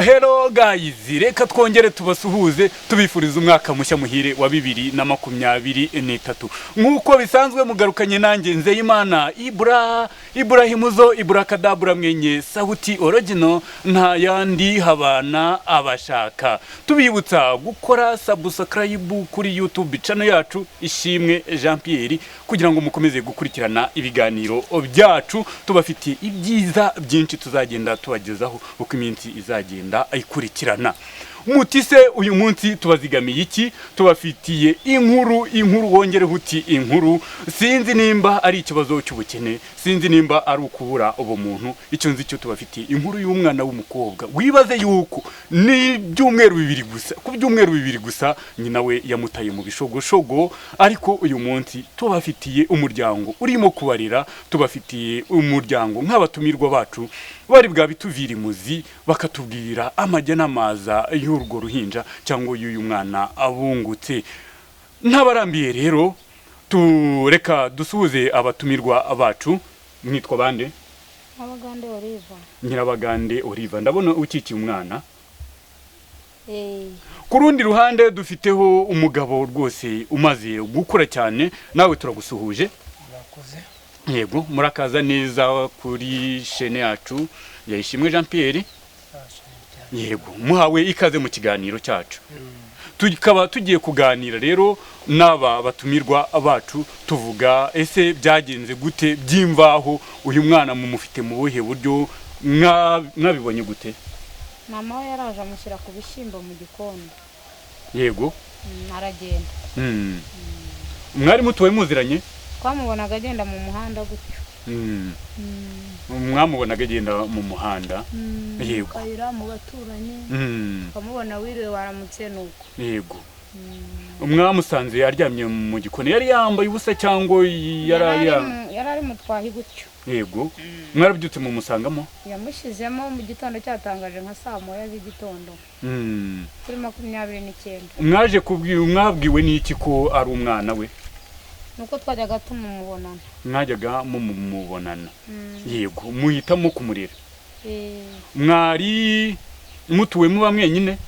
Hello guys, reka twongere tubasuhuze, tubifuriza umwaka mushya muhire wa 2023. Nk'uko bisanzwe, mugarukanye nanjye Nzeyimana Ibura Iburahimuzo Iburakadabura, mwenye sauti original, nta yandi habana abashaka. Tubibutsa gukora subscribe kuri YouTube channel yacu Ishimwe Jean Pierre, kugira ngo mukomeze gukurikirana ibiganiro byacu. Tubafitiye ibyiza byinshi tuzagenda tubagezaho uko iminsi izagenda ikurikirana. Mutise uyu munsi tubazigamiye iki? Tubafitiye inkuru, inkuru wongereho uti inkuru. Sinzi nimba ari ikibazo cy'ubukene, sinzi nimba ari ukubura ubumuntu. Icyo nzi cyo, tubafitiye inkuru y'umwana w'umukobwa. Wibaze yuko ni ibyumweru 2 gusa, ku byumweru 2 gusa, nyina we yamutaye mu bishogoshogo. Ariko uyu munsi tubafitiye umuryango urimo kubarira, tubafitiye umuryango nk'abatumirwa bacu bari bwabituvira imuzi, bakatubwira amajya n'amaza y'urwo ruhinja cyangwa y'uyu mwana abungutse. Ntabarambiye rero, tureka dusuhuze abatumirwa bacu. Mwitwa bande? Abagande Oliva. Nyirabagande Oliva, ndabona ukikiye umwana. Eh. Ku rundi ruhande dufiteho umugabo rwose umaze gukura cyane, nawe turagusuhuje. Murakoze. Yego, murakaza neza kuri chaîne yacu ya Ishimwe Jean Pierre. Ndashimye cyane. Yego, muhawe ikaze mu kiganiro cyacu. Tukaba tugiye kuganira rero n'aba batumirwa bacu, tuvuga ese byagenze gute by'imvaho, uyu mwana mumufite mu buhe buryo, mwabibonye gute? Mama we yaraje amushyira ku bishyimbo mu gikoni. Aragenda. Mwari mutuwe muziranye? Twamubonaga agenda mu muhanda gutyo. Mwamubonaga agenda mu muhanda? Yego. Kayira mu baturanyi, ukamubona wiriwe, waramutse, nuko. Yego, mwamusanze aryamye mu gikoni, yari yambaye ubusa cyangwa yari Yari ari mu twahi gutyo. Yego, mwarabyutse mumusangamo? Yamushyizemo mu gitondo cyatangaje, nka saa 1 z'igitondo, kuri 29. Mwaje kubwira, mwabwiwe n'iki ko ari umwana we? Nuko twajyaga tumumubonana. Mwajyaga mumubonana? Yego, muhitamo kumurera? Eh. Mwari mutuwe muba mwenyine?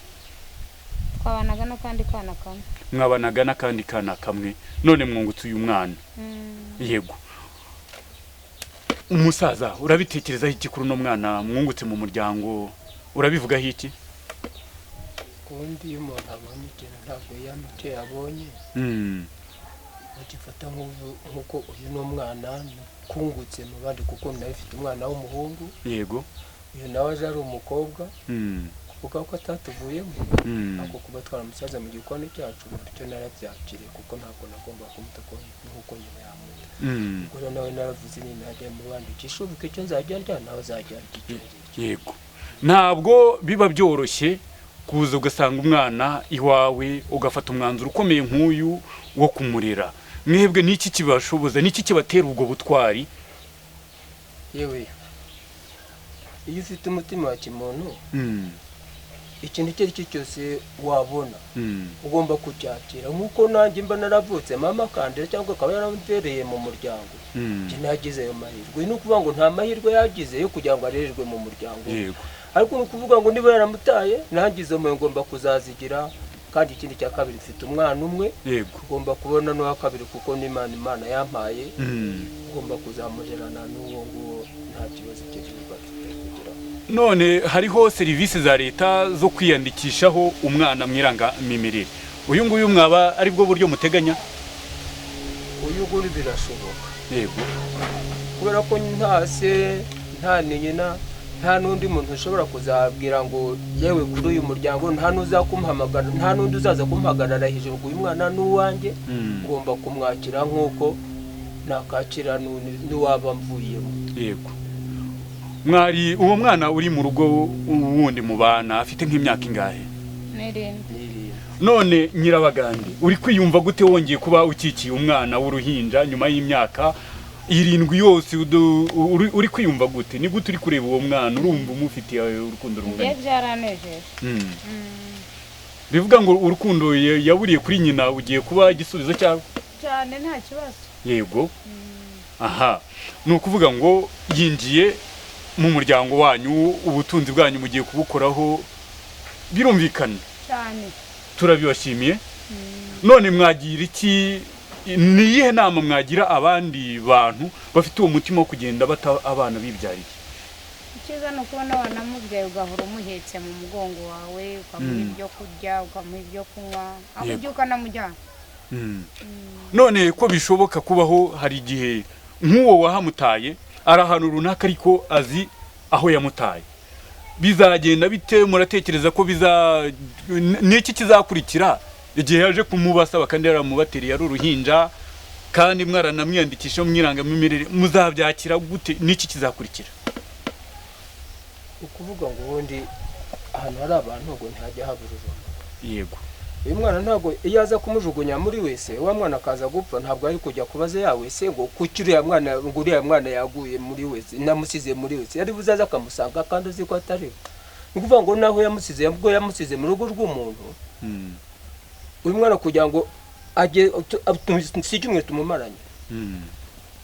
Twabanaga n'akandi kana kamwe. Mwabanaga n'akandi kana kamwe, none mwungutse uyu mwana? Yego. Umusaza, urabitekerezaho iki kuri uno mwana mwungutse mu muryango? Urabivugaho iki? Ubundi iyo umuntu abonye ikintu, ntabwo yiyama icyo yabonye. Agifata nk'uko uyu ni umwana kungutse mu bandi, kuko nawe ufite umwana w'umuhungu. Uyu nawe aje ari umukobwa, kuvuga ko atatuvuyemo, ariko kuba twaramusaze mu gikoni cyacu bityo narabyakiriye, kuko ntabwo nagomba kumuta nk'uko nyina yamuta. Ubwo rero nawe naravuze ni najya mu bandi ikishubika, icyo nzajya ndya nawe azajya arya icyo ngicyo. Yego, ntabwo biba byoroshye kuza ugasanga umwana iwawe, ugafata umwanzuro ukomeye nk'uyu wo kumurera. Mwebwe niki kibashoboza, niki kibatera ubwo butwari? Yewe, iyo ufite umutima wa kimuntu, ikintu icyo ari cyo cyose wabona, ugomba kucyakira. Nk'uko nanjye mba naravutse mama akandera cyangwa akaba yarambereye mu muryango, njye nagize ayo mahirwe. Ni ukuvuga ngo nta mahirwe yagize yo kugira ngo arererwe mu muryango, ariko ni ukuvuga ngo niba yaramutaye, nanjye izo mpuhwe ngomba kuzazigira. Kandi ikindi cya kabiri, mfite umwana umwe, ugomba kubona n'uwa kabiri, kuko n'Imana, Imana yampaye, ugomba kuzamurerana n'uwo nguwo, nta kibazo icyo ari cyo bafite kugira. None hariho serivisi za leta zo kwiyandikishaho umwana mu irangamimerere. Uyu nguyu mwaba ari bwo buryo muteganya? Uyu nguyu birashoboka, kubera ko nta se, nta nyina, nta n'undi muntu ushobora kuzabwira ngo yewe, kuri uyu muryango nta n'uzakumpamagara, nta n'undi uzaza kumuhagarara hejuru ngo uyu mwana ni uwanjye. Ngomba kumwakira nk'uko nakakira n'uwaba mvuyemo. Yego. Mwari uwo mwana uri mu rugo wundi mubana afite nk'imyaka ingahe? 7. 7. None Nyirabagande, uri kwiyumva gute wongeye kuba ukikiye umwana w'uruhinja nyuma y'imyaka 7 yose? Uri kwiyumva gute? Ni gute uri kureba uwo mwana? Urumva umufitiye urukundo Njye rungana? byaranejeje. Bivuga ngo urukundo yaburiye kuri nyina ugiye kuba igisubizo cyawe? Cyane, nta kibazo. Yego, aha ni ukuvuga ngo yinjiye mu muryango wanyu, ubutunzi bwanyu mugiye kubukoraho. Birumvikana cyane. Turabibashimiye. None mwagira iki, ni iyihe nama mwagira abandi bantu bafite uwo mutima wo kugenda bata abana bibyariye? Icyiza ni ukubona wanamubyaye ugahora umuhetse mu mugongo wawe, ukamuha ibyo kurya, ukamuha ibyo kunywa, aho ujya ukanamujyana. None ko bishoboka kubaho, hari igihe nk'uwo wahamutaye ari ahantu runaka ariko azi aho yamutaye, bizagenda bite? Muratekereza ko biza niki kizakurikira igihe yaje kumubasaba kandi yaramubateriye ari uruhinja, kandi mwaranamwiyandikisha mu irangamimerere? Muzabyakira gute? Niki kizakurikira? Ukuvuga ngo ubundi ahantu hari abantu ngo ntihajya habura urumuri. Yego. Uyu mwana ntabwo, iyo aza kumujugunya muri wese, wa mwana akaza gupfa, ntabwo ari kujya kubaza ya wese ngo kuki uriya mwana, ngo uriya mwana yaguye muri wese, namusize muri wese. Yari buzaze akamusanga kandi uzi ko atari we. Ni ukuvuga ngo naho yamusize, ubwo yamusize mu rugo rw'umuntu, uyu mwana kugira ngo ajye si icyumweru tumumaranye.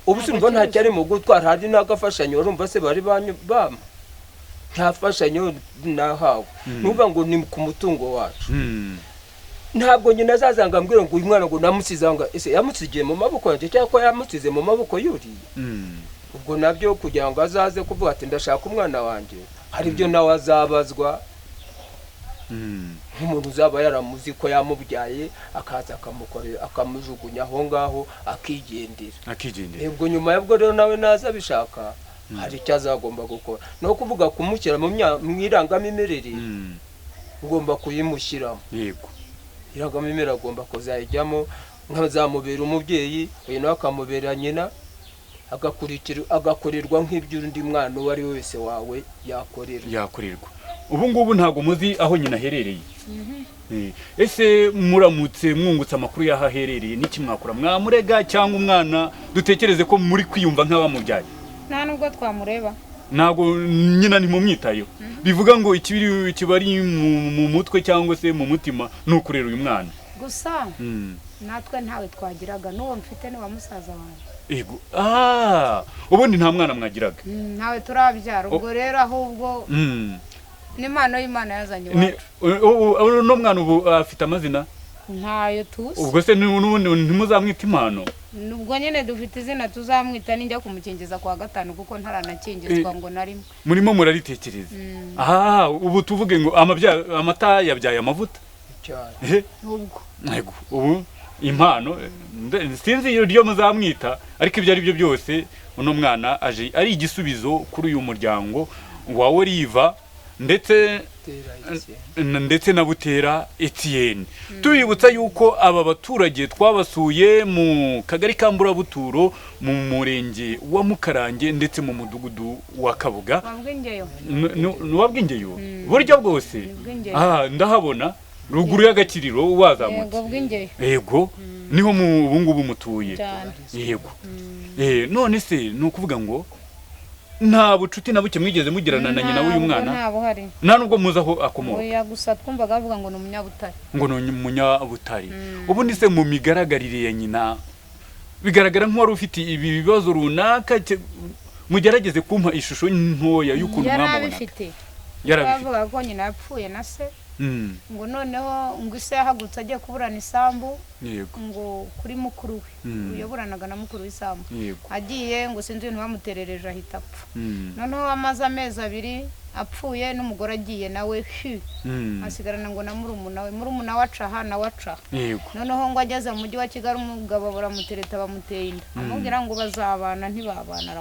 Ubu se urumva ntacyo ari mu gutwara, hari n'agafashanyo urumva se bari bampa, nta fashanyo nahawe. Ni ukuvuga ngo ni ku mutungo wacu. Ntabwo nyina azazanga ambwira ngo uyu mwana ngo namusize aho ngaho. Ese yamusigiye mu maboko yanjye cyangwa ko yamusize mu maboko yuriye? Ubwo nabyo kugira ngo azaze kuvuga ati ndashaka umwana wanjye, hari ibyo nawe azabazwa nk'umuntu uzaba yaramuzi ko yamubyaye, akaza akamukorera, akamujugunya aho ngaho akigendera. Akigendera. Ubwo nyuma y'ubwo rero nawe naza abishaka, hari icyo azagomba gukora, ni ukuvuga kumushyira mu irangamimerere. Ugomba kuyimushyiramo. Yego. Irangamimerere agomba kuzayijyamo, nkazamubera umubyeyi, uyu nawe akamubera nyina, agakorerwa nk'ibyo undi mwana uwo ari we wese wawe yakorerwa. Yakorerwa. Ubu ngubu ntabwo muzi aho nyina aherereye. Ese muramutse mwungutse amakuru y'aho aherereye, n'iki mwakora? Mwamurega cyangwa umwana dutekereze ko muri kwiyumva nk'abamubyaye? Nta nubwo twamureba. Ntabwo nyina ntimumwitayeho. Bivuga ngo ikibiri kibari mu mutwe cyangwa se mu mutima ni ukurera uyu mwana gusa. Natwe ntawe twagiraga, n'uwo mfite ni wa musaza wanjye. Ego, ubundi nta mwana mwagiraga? Ntawe turabyara. Ubwo rero ahubwo n'impano y'Imana yazanye iwacu. Uno mwana ubu afite amazina? Ntayo tuzi. Ubwo se n'ubundi ntimuzamwita Impano? Ubwo nyine dufite izina tuzamwita ninjya kumukingiza kuwa gatanu, kuko ntaranakingizwa ngo na rimwe. Murimo muraritekereza. Ubu tuvuge ngo amata yabyaye amavuta. Cyane. Ubwo Yego, ubu Impano sinzi iryo muzamwita, ariko ibyo ari byo byose uno mwana aje ari igisubizo kuri uyu muryango wa Oliva ndetse ndetse na Butera Etienne. Tubibutsa yuko aba baturage twabasuye mu kagari ka Mburabuturo, mu murenge wa Mukarange, ndetse mu mudugudu wa Kabuga. Wa Bwingeyo buryo bwose ndahabona ruguru y'agakiriro wazamutse. Yego, niho mu ngubu mutuye. Yego. None se ni ukuvuga ngo nta bucuti na buke mwigeze mugirana na nyina w'uyu mwana? Nta buhari. Nta nubwo muzi aho akomoka? Oya, gusa twumvaga bavuga ngo ni umunyabutare. Ngo ni umunyabutare. Ubundi se mu migaragarire ya nyina bigaragara nk'uwari ufite ibi bibazo runaka? Mugerageze kumpa ishusho ntoya y'ukuntu mwamubona. Yarabifite. Bavuga ko nyina yapfuye na se. Ngo noneho ngo ise yahagurutse agiye kuburana isambu ngo kuri mukuru we, uyoboranaga na mukuru w'isambu, agiye ngo sinzi ibintu bamuterereje ahita apfa. Noneho amaze amezi 2 apfuye, n'umugore agiye nawe, asigarana ngo na murumuna we, murumuna we acaha nawe acaha. Noneho ngo ageze mu mujyi wa Kigali, umugabo baramutereta bamuteye inda, amubwira ngo bazabana, ntibabana,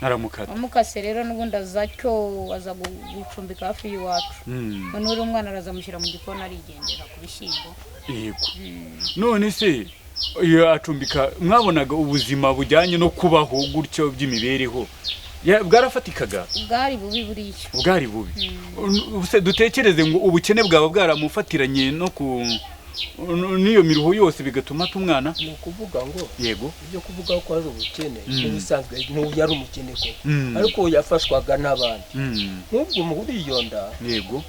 aramukata. Amukase rero n'ubundi azacyo aza gucumbika hafi y'iwacu. Noneho uri umwana arazamushyira mu gikoni arigendera ku bishyimbo. Yego. None se iyo acumbika mwabonaga ubuzima bujyanye no kubaho gutyo by'imibereho bwarafatikaga? Bwari bubi buriya. Bwari bubi. Dutekereze ngo ubukene bwaba bwaramufatiranye no ku n'iyo miruho yose bigatuma tumwana. Ni ukuvuga ngo yego, ibyo kuvuga ko ari ubukene n'ubusanzwe n'ubu yari umukene koko, ariko yafashwaga n'abandi. Nk'ubwo muri iyo nda, yego,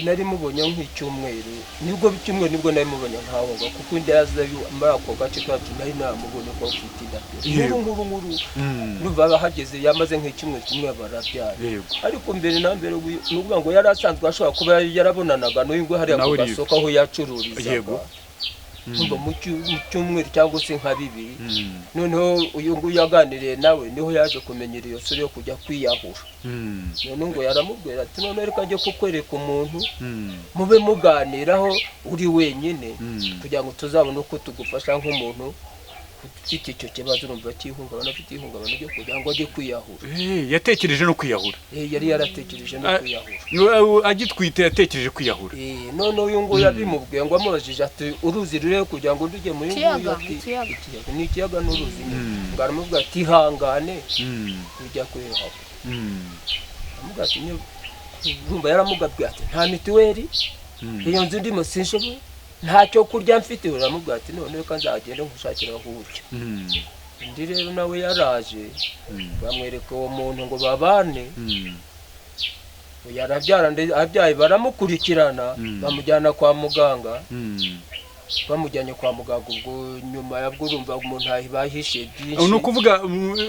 Nari mubonye nk'icyumweru, nibwo icyumweru nibwo nari mubonye nkaho ngo kuko inda yaza muri ako gace kacu nari namubonye ko afite inda pe. Nkuru nkuru nkuru. Ndumva bahageze yamaze nk'icyumweru kimwe barabyara. Ariko mbere na mbere ni ukuvuga ngo yari asanzwe ashobora kuba yarabonanaga n'uyu nguyu hariya ku gasoko aho yacururizaga. Kumva mu cyumweru cyangwa se nka bibiri. Noneho uyu nguyu yaganiriye nawe niho yaje kumenyera iyo sura yo kujya kwiyahura. Noneho ngo yaramubwira ati none reka njye kukwereka umuntu mube muganiraho uri wenyine kugira ngo tuzabone uko tugufasha nk'umuntu ufite icyo kibazo, urumva cy'ihungabana, afite ihungabana ryo kugira ngo ajye kwiyahura. Yatekereje no kwiyahura. Yari yaratekereje no kwiyahura. Agitwite yatekereje kwiyahura. None uyu nguyu yabimubwiye ngo amubajije ati uruzi rurihe kugira ngo ndujye muri nguyu, ati ikiyaga ni ikiyaga n'uruzi nyine. Ngo aramubwira ati ihangane ujya kwiyahura. Aramubwira ati urumva yaramubwiye ati nta mituweli, iyo nzu ndimo sinshoboye, ntacyo kurya mfite. Uramubwira ati none reka nzagende nkushakira aho urya. Undi rero nawe yaraje bamwereka uwo muntu ngo babane. Yarabyara, abyaye baramukurikirana bamujyana kwa muganga. Bamujyanye kwa muganga ubwo nyuma yabwo urumva umuntu bahishe byinshi. Ni ukuvuga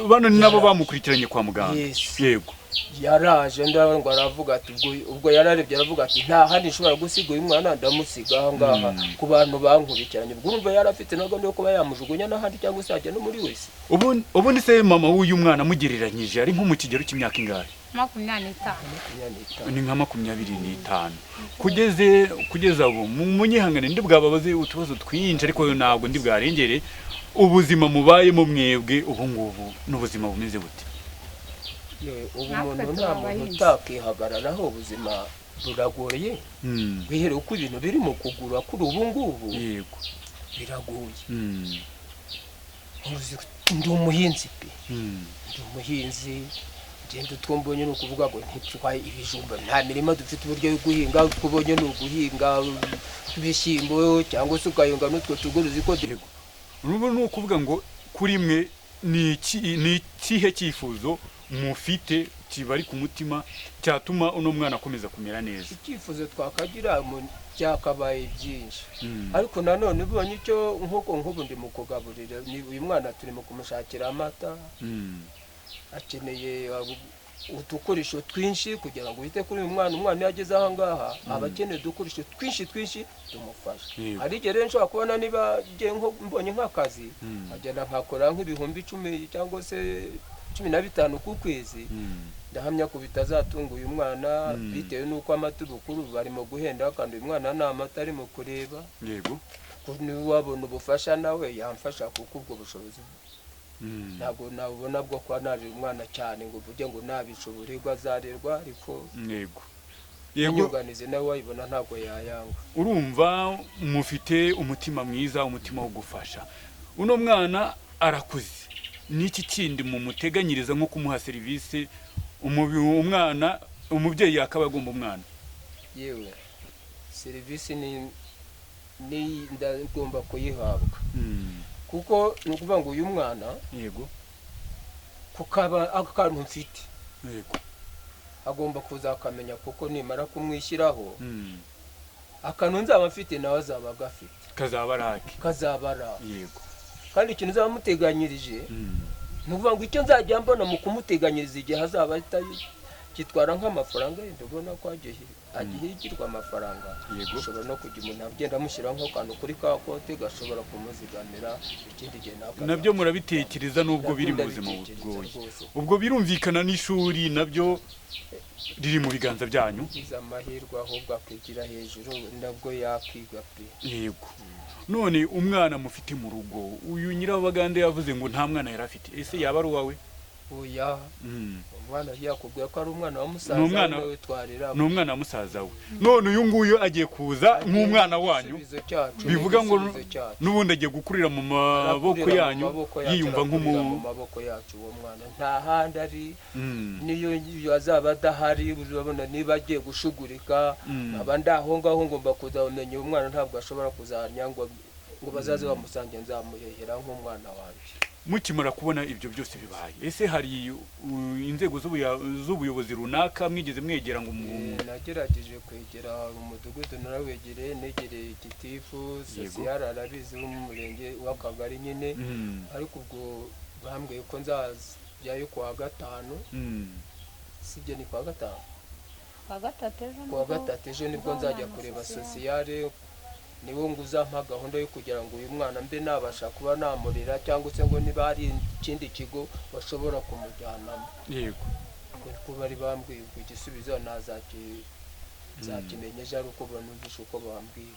bano ni nabo bamukurikiranye kwa muganga. Yego. Yaraje ngo aravuga ati ubwo yararebye aravuga ati nta handi nshobora gusiga uyu mwana, ndamusiga aha ngaha ku bantu bankurikiranye. Ubwo urumva yari afite na gahunda yo kuba yamujugunya n'ahandi cyangwa se ajya no muri wese. Ubundi se mama w'uyu mwana amugereranyije ari nko mu kigero cy'imyaka ingahe? 25. Ni nka 25. Kugeza ubu munyihangane ndi bwababaze utubazo twinshi ariko ntabwo ndi bwarengere. Ubuzima mubayemo mwebwe ubu ngubu n'ubuzima bumeze bute? Ubu umuntu nta muntu utakihagararaho, ubuzima buragoye. Wihere uko ibintu biri mu kugura kuri ubu ngubu. Yego. Biragoye. Ndi umuhinzi pe. Ndi umuhinzi. Ngenda utwombonye ni ukuvuga ngo ntitwaye ibijumba, nta mirima dufite uburyo bwo guhinga, twubonye ni uguhinga ibishyimbo cyangwa se ukahinga n'utwo tugori ko. Ubu ni ukuvuga ngo kuri mwe ni ikihe cyifuzo mufite kibari ku mutima cyatuma uno mwana akomeza kumera neza? Icyifuzo twakagira byakabaye byinshi, ariko nanone ubonye icyo nk'uko nk'ubu ndi mu kugaburira uyu mwana, turimo kumushakira amata, akeneye udukoresho twinshi kugira ngo wite kuri uyu mwana. Umwana iyo ageze aha ngaha aba akeneye udukoresho twinshi twinshi tumufasha. Hari igihe rero nshobora kubona niba mbonye nk'akazi nkagenda nkakora nk'ibihumbi 10 cyangwa se 15 ku kwezi, ndahamya ko bitazatunga uyu mwana bitewe n'uko amata ubukuru barimo guhenda, kandi uyu mwana nta mata arimo kureba. Yego. Niba wabona ubufasha nawe yamfasha, kuko ubwo bushobozi ntabwo nabubona bwo kuba narera umwana cyane ngo uvuge ngo nabishobore azarerwa, ariko yego inyunganizi nawe wayibona ntabwo yayanga. Urumva mufite umutima mwiza, umutima wo gufasha. Uno mwana arakuze, n'iki kindi mumuteganyiriza nko kumuha serivisi umwana umubyeyi yakaba agomba umwana? Yewe, serivisi ni ndagomba kuyihabwa, kuko ni ukuvuga ngo uyu mwana yego kukaba akantu mfite yego agomba kuzakamenya, kuko nimara kumwishyiraho akantu nzaba mfite nawe azaba agafite, kazaba arake, kazaba arake. Yego. Kandi ikintu nzaba muteganyirije ni ukuvuga ngo icyo nzajya mbona mu kumuteganyiriza igihe azaba kitwara nk'amafaranga, yenda ubona ko agihigirwa amafaranga, ushobora no kujya umuntu agenda amushyiraho nk'akantu kuri ka kote gashobora kumuzigamira ikindi gihe. Nabyo murabitekereza nubwo biri mu buzima bugoye. Ubwo birumvikana n'ishuri nabyo riri mu biganza byanyu. Gize amahirwe ahubwo akigira hejuru nabwo yakwiga pe. Yego. None umwana mufite mu rugo, uyu Nyirabagande yavuze ngo nta mwana yari afite, ese yaba ari uwawe? Oya, umwana yakubwiye ko ari umwana wa musaza we twarira. Ni umwana wa musaza we. None uyu nguyu agiye kuza nk'umwana wanyu, bivuga ngo n'ubundi agiye gukurira mu maboko yanyu, yiyumva mu maboko yacu. Uwo mwana nta handi ari, niyo azaba adahari urabona niba agiye gushugurika aba ndaho ngaho ngomba kuzamenya uwo mwana, ntabwo ashobora kuzarya ngo bazaze bamusange, nzamuhehera nk'umwana wanjye. Mukimara kubona ibyo byose bibaye, ese hari inzego z'ubuyobozi runaka mwigeze mwegera ngo Nagerageje kwegera umudugudu, narawegereye, negereye gitifu, sosiyare arabizi w'umurenge w'akagari nyine, ariko ubwo bambwiye ko nzajyayo kuwa gatanu. Sibyo, ni kuwa gatanu? Kuwa gatatu ejo. Kuwa gatatu ejo nibwo nzajya kureba sosiyare, niwe ngo uzampa gahunda yo kugira ngo uyu mwana mbe nabasha kuba namurera, cyangwa se ngo niba hari ikindi kigo bashobora kumujyanamo. Kuko bari bambwiye ubwo igisubizo nzakimenya ejo ari uko banumvishe uko bambwiye.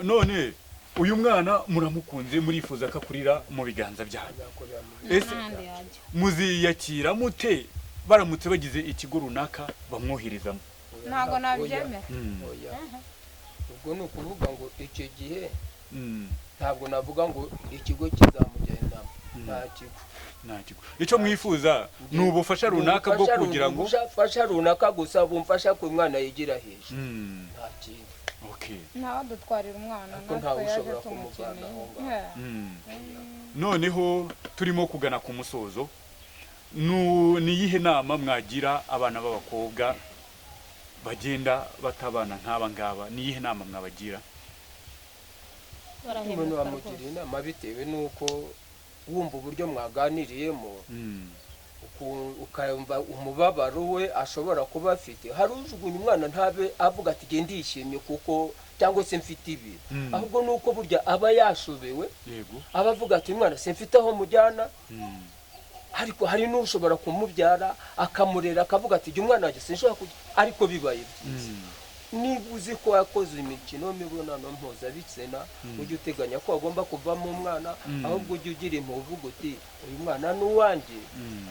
None uyu mwana muramukunze, murifuza ko akurira mu biganza byanyu? Azakorera mu Ese n'ahandi yajya. muziyakira mute baramutse bagize ikigo runaka bamwoherezamo? Ntabwo nabyemera. Oya. Ubwo ni ukuvuga ngo icyo gihe ntabwo navuga ngo ikigo kizamugendamo, nta kigo. Nta kigo. Icyo mwifuza ni ubufasha runaka bwo kugira ngo Ubufasha runaka gusa bumfasha ku mwana yigira hejuru, nta kindi. Ntawe adutwarira umwana. Ariko natwe ntawe yaje ushobora tumukeneye. kumuvana aho ngaho. Noneho turimo kugana ku musozo. Ni iyihe nama mwagira abana b'abakobwa bagenda batabana nk'aba ngaba? Ni iyihe nama mwabagira? Umuntu Barahemuka wamugira rwose. inama bitewe n'uko wumva uburyo mwaganiriyemo, ukumva umubabaro we ashobora kuba afite. Hari ujugunya umwana ntabe avuga ati genda ndishimye kuko cyangwa se mfite ibi, ahubwo ni uko burya aba yashobewe, aba avuga ati umwana simfite aho mujyana. Ariko hari n'ushobora kumubyara akamurera, akavuga ati jya umwana wanjye sinshobora kujya, ariko bibaye byiza, niba uzi ko wakoze imikino mibonano mpuzabitsina, ujye uteganya ko agomba kuvamo umwana. Ahubwo ujye ugira impuhwe, uvuga uti uyu mwana ni uwanjye.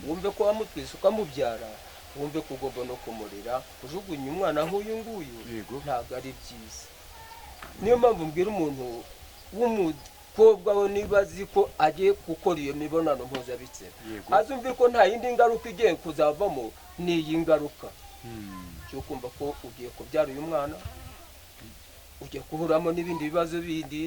Wumve ko wamutwise ukamubyara, wumve ko ugomba no kumurera. Kujugunya umwana nk'uyu nguyu ntabwo ari byiza. Niyo mpamvu mbwira umuntu w'umukobwa we, niba azi ko agiye gukora iyo mibonano mpuzabitsina, azumve ko nta yindi ngaruka igiye kuzavamo, ni iyi ngaruka cyo kumva ko ugiye kubyara uyu mwana, ugiye guhuramo n'ibindi bibazo bindi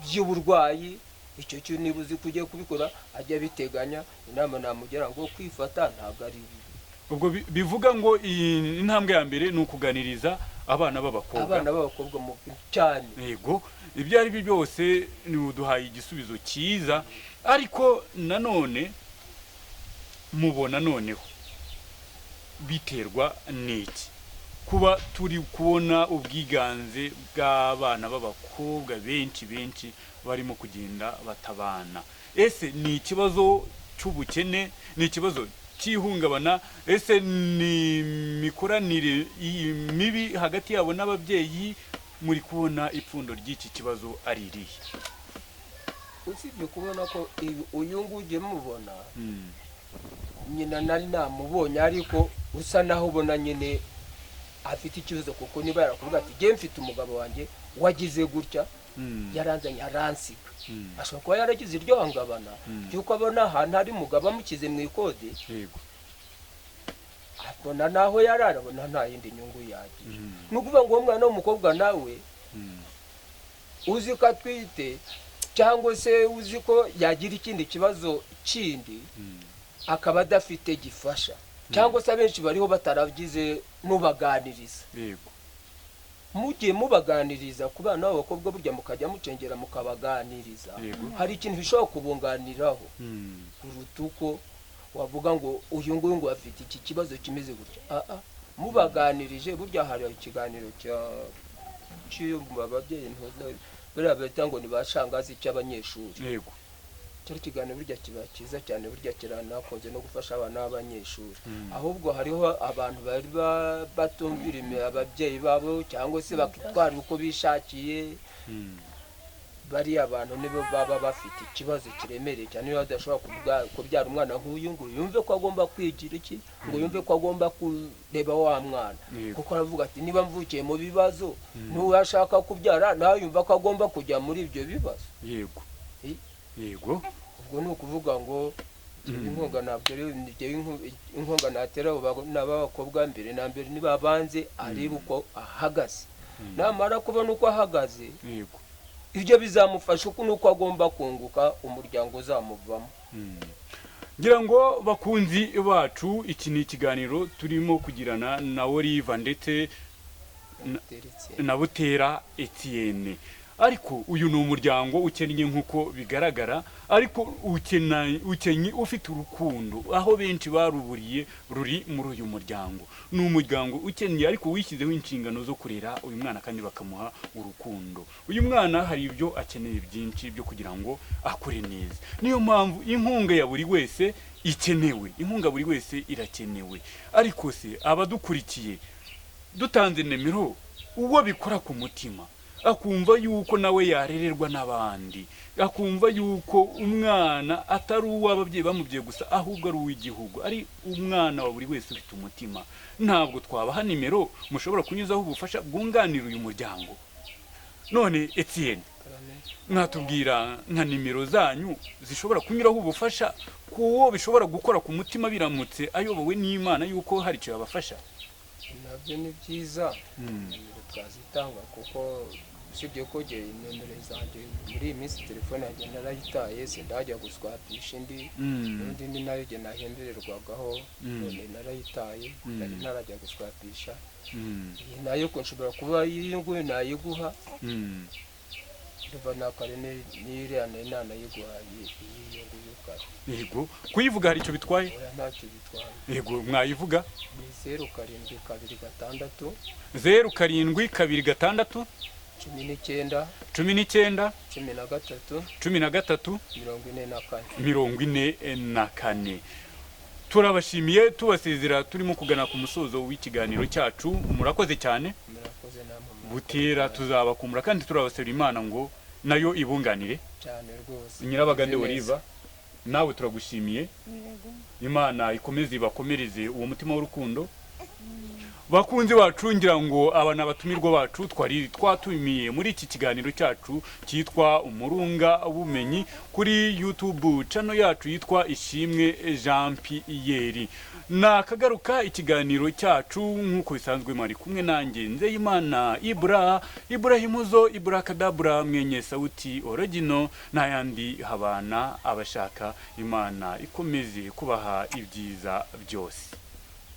by'uburwayi. Icyo cyo niba uzi ko ugiye kubikora, ajya abiteganya. Inama namugira ngo kwifata ntabwo ari bibi. Ubwo bivuga ngo iyi intambwe ya mbere ni ukuganiriza abana b'abakobwa. Abana b'abakobwa cyane. Yego, ibyo ari byo byose ni uduhaye igisubizo cyiza, ariko nanone mubona noneho biterwa n'iki kuba turi kubona ubwiganze bw'abana b'abakobwa benshi benshi barimo kugenda batabana? Ese ni ikibazo cy'ubukene? Ni ikibazo cy'ihungabana? Ese ni imikoranire mibi hagati yabo n'ababyeyi? Muri kubona ipfundo ry'iki kibazo ari irihe? Usibye kubona ko uyu nguyu ugiye mubona, nyina nari namubonye, ariko usa naho ubona nyine afite ikibazo, kuko niba yarakuvuga ati njye mfite umugabo wanjye wagize gutya, yaranzanye aransiga, ashobora kuba yaragize iryo hungabana ry'uko abona ahantu hari umugabo amukize mu ikode, abona naho yarara, abona nta yindi nyungu yagira. Ni ukuvuga ngo uwo mwana w'umukobwa nawe uzi ko atwite, cyangwa se uzi ko yagira ikindi kibazo kindi, akaba adafite gifasha, cyangwa se abenshi bariho bataragize n'ubaganiriza. Mugiye mubaganiriza ku bana b'abakobwa, burya mukajya mucengera mukabaganiriza, hari ikintu bishobora kubunganiraho kuruta uko wavuga ngo uyu nguyu ngo afite iki kibazo kimeze gutya. Mubaganirije, burya hari ikiganiro cya cy'iyo ababyeyi buriya bita ngo ni ba shangazi cy'abanyeshuri. Cyo kiganiro burya kiba cyiza cyane, burya kiranakunze no gufasha abana b'abanyeshuri. Ahubwo hariho abantu bari batumvira ababyeyi babo, cyangwa se bakitwara uko bishakiye. Bariya abantu nibo baba bafite ikibazo kiremereye cyane. Niba badashobora kubyara umwana nk'uyu nguyu, yumve ko agomba kwigira iki, ngo yumve ko agomba kureba wa mwana, kuko aravuga ati niba mvukiye mu bibazo, n'uwo ashaka kubyara nawe yumva ko agomba kujya muri ibyo bibazo. Ubwo ni ukuvuga ngo inkunga ntabwo ari njyewe, inkunga natera abo n'abakobwa, mbere na mbere nibabanze arebe uko ahagaze. Namara kubona uko ahagaze, Ibyo bizamufasha uko nuko agomba kunguka umuryango uzamuvamo. Ngira ngo bakunzi bacu, iki ni ikiganiro turimo kugirana na Oliva ndetse na Butera Etienne. Ariko uyu ni umuryango ukennye nk'uko bigaragara, ariko ukennye ufite urukundo, aho benshi baruburiye ruri muri uyu muryango. Ni umuryango ukennye ariko wishyizeho inshingano zo kurera uyu mwana kandi bakamuha urukundo. Uyu mwana hari ibyo akeneye byinshi byo kugira ngo akure neza. Niyo mpamvu inkunga ya buri wese ikenewe, inkunga buri wese irakenewe. Ariko se abadukurikiye, dutanze nimero, uwo bikora ku mutima akumva yuko nawe yarererwa n'abandi, akumva yuko umwana atari uw'ababyeyi bamubyaye gusa, ahubwo ari uw'igihugu, ari umwana wa buri wese ufite umutima, ntabwo twabaha nimero mushobora kunyuzaho ubufasha bwunganira uyu muryango. None Etienne, mwatubwira nka nimero zanyu zishobora kunyuraho ubufasha kuwo bishobora gukora ku mutima biramutse ayobowe n'Imana yuko hari icyo yabafasha? Nabyo ni byiza, nimero twazitanga, kuko usibye ko njye nimero zanjye muri iyi minsi telefone yanjye narayitaye, sindajya guswapisha indi, n'undi ni nayo njye nahembererwagaho, none narayitaye, nari ntarajya guswapisha. Iyi nayo ko nshobora kuba iyi nguyu nayiguha, ndumva na kare n'iriya nari nanayiguhaye, iyi nguyu kare. Yego, kuyivuga hari icyo bitwaye? Oya, ntacyo bitwaye. Yego, mwayivuga. Ni 0 7 2 6 0 7 2 6 19 19 13 13 44 44. Turabashimiye, tubasezera turimo kugana ku musozo w'ikiganiro cyacu. Murakoze cyane. Murakoze namwe. Butera tuzabakumbura kandi turabasaba Imana ngo nayo ibunganire cyane rwose. Nyirabagande Oliva, nawe turagushimiye. Imana ikomeze ibakomereze uwo mutima w'urukundo. Bakunzi bacu, ngira ngo aba n'abatumirwa bacu twari twatumiye muri iki kiganiro cyacu cyitwa Umurunga Bumenyi kuri YouTube channel yacu yitwa Ishimwe Jean Pierre. Nakagaruka ikiganiro cyacu nk'uko bisanzwe, mwari kumwe nanjye Nzeyimana Ibra, Ibrahimuzo Ibra Kadabra, mwenye sauti origino n'ayandi habana abashaka. Imana ikomeze kubaha ibyiza byose.